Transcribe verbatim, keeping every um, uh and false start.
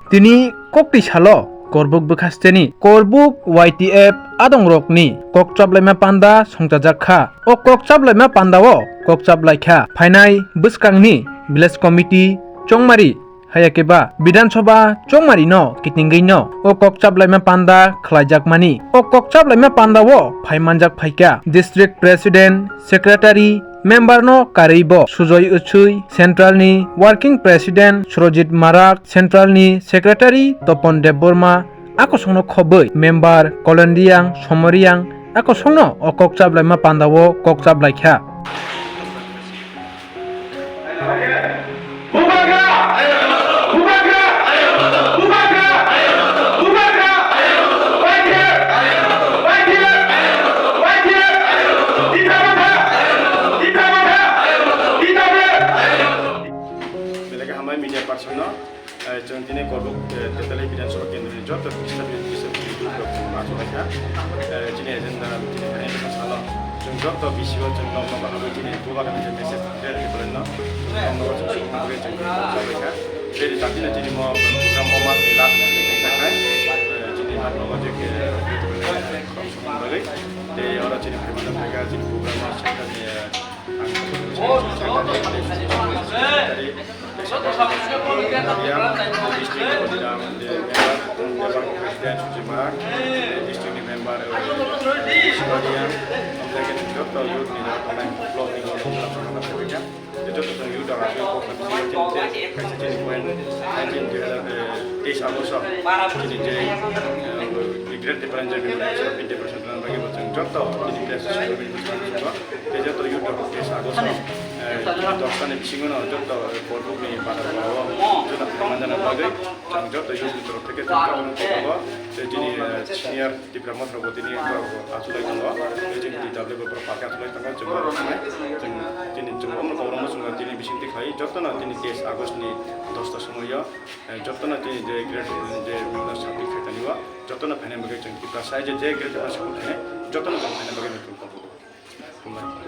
Tini koktwi salo Korbuk bwkhasteni Korbuk Y T F adongrokni kokchaplaima panda songchajak kha. O kokchaplaima pandao kokchaplai kha phainai bwskangni Village Committee Chongmari, haiya khe ba Bidhan Sabha Chongmari no kitingwi no o kokchaplaima panda khlaijakmani. O kokchaplaima pandao phai manjak phaikha District President, Secretary, member no karwi bo Sujoy Uchui, Central ni Working President Surojit Marak, Central ni Secretary Topon Debbarma, a kosongno khobwi member Kolon Reang, Somo Reang, a kosongno o kokchaplaima pandao kokchaplai kha. Belai khe hambai media person no, eh, chwng tini Korbuk, eh, Tepeli Bidhan Sabha Kendra ni joto Christian, Christian youth rok chwng achuk lai kha. Eh, chini agenda, chini hai salo chwng joto B C O chwng nok nok hambai chini bubagra ni message rwkha no nok nok chwng sukna bagwi chwng kok salai kha. Beri tati na chini mo program o ma last na khe khai, eh, chini nok nok je khe, eh, bagwi. Tei oro chini phaimani phaikha chini program o center ni, eh, ang district ni member, member president Sujimak, district ni member, eh, Sibariang, joto youth ni joto nai block ni member. Tei joto chwng youth rok aswk kok kha bisingo chini tei kaisa chini point nineteen dui hazar teis August o chini je, eh, Great Departure Memorial Chapel Departure Memorial bagwi bo chwng joto chini press secretary bisingo tei joto youth rok teis August o, eh, chini dosta ni bisingo no joto Korbuk ni bada bada o joto manjana bagwi chwng joto youth ni torof theke chwng joto no kobo tei chini, eh, senior Tipra Motha rok bo tini borok bo achuk lai tongo. Tei chini D W bo borok pake achuk lai tongo. Chwng borok thangwi chwng chini chwng omo kok rwma chwng tini bising twi khai jotono tini teis August ni dosta somoio, eh, jotono tini je grade je memorial submit khai tani o jotono phainai bagwi chwng Tiprasa je je grade submit khai jotono chwng phainai bagwi chwng kok rw.